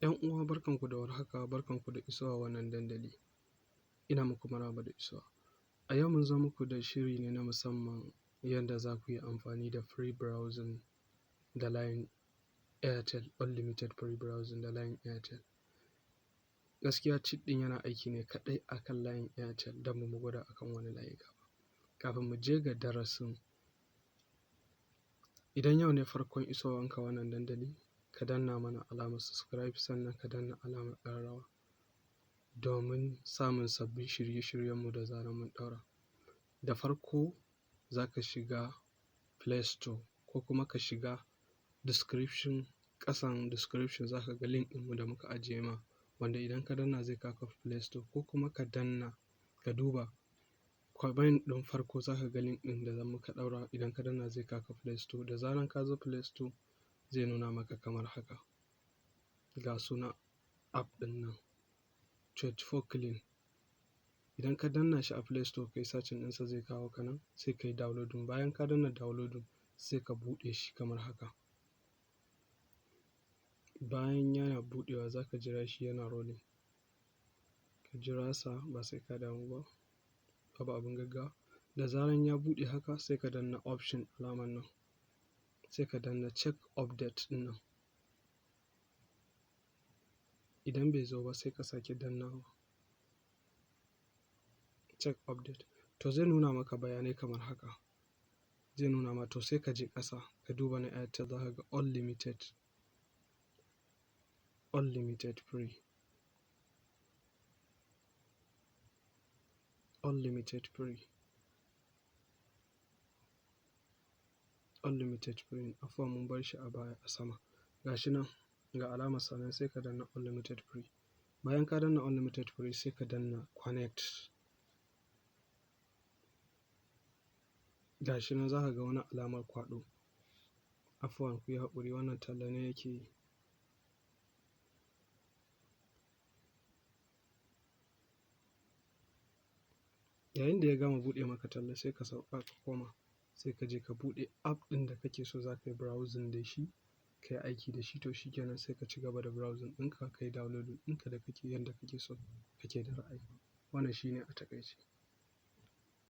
‘Yan uwa, barkanku da warhaka, barkanku da isowa wannan dandali. Ina muku maraba da isowa. A yau mun zo muku da shiri ne na musamman yanda za ku yi amfani da free browsing da layin Airtel, unlimited free browsing da layin Airtel. Gaskiya cheat ɗin yana aiki ne kaɗai a kan layin Airtel don ba mu gwada a kan wani layuka ba. Kafin mu je ga darasin, idan yau ne farkon isowanka wannan dandali, ka danna mana alamar subscribe, sannan ka danna alamar ƙararrawa domin samun sabbin shirye-shiryenmu da zarar mun ɗaura. Da farko za ka shiga Play Store ko kuma ka shiga description, ƙasan description za ka ga link ɗinmu da muka ajiye ma, wanda idan ka danna zai kawo ka Play Store, ko kuma ka danna ka duba comment ɗin farko, za ka ga link ɗin da muka ɗaura, idan ka danna zai kawo ka Play Store. Da zarar ka zo Play Store zai nuna maka kamar haka. Ga suna app ɗin nan, 24 Clean. Idan ka danna shi a Play Store, kai searching ɗinsa, zai kawo ka nan, sai ka yi downloading. Bayan ka danna downloading, sai ka buɗe shi kamar haka. Bayan yana buɗewa, za ka jira shi yana rolling. Ka jira sa, ba sai ka damu ba, babu abin gaggawa. Da zaran ya buɗe haka, sai ka danna option alamar nan. Sai ka danna check update ɗin nan. Idan bai zo ba, sai ka sake dannawa. Check update. To, zai nuna maka bayanai kamar haka. Zai nuna ma, to sai ka je ƙasa ka duba na Airtel, za ka ga unlimited, unlimited free. Unlimited free. Unlimited free. Afuwan, mun bar shi a baya a sama. Ga shi nan, ga alamar sa nan, sai ka danna unlimited free. Bayan ka danna unlimited free, sai ka danna connect. Ga shi nan, za ka ga wani alamar kwaɗo. Afuwan, ku yi haƙuri, wannan talla ne yake yi. Yayin da ya gama buɗe maka talla, sai ka sauka ka koma, sai ka je ka buɗe app ɗin da kake so za ka yi browsing da shi, ka yi aiki da shi. To shi kenan, sai ka ci gaba da browsing ɗinka, ka yi downloading ɗinka da kake yanda kake so, kake da ra'ayi. Wannan shi ne a taƙaice.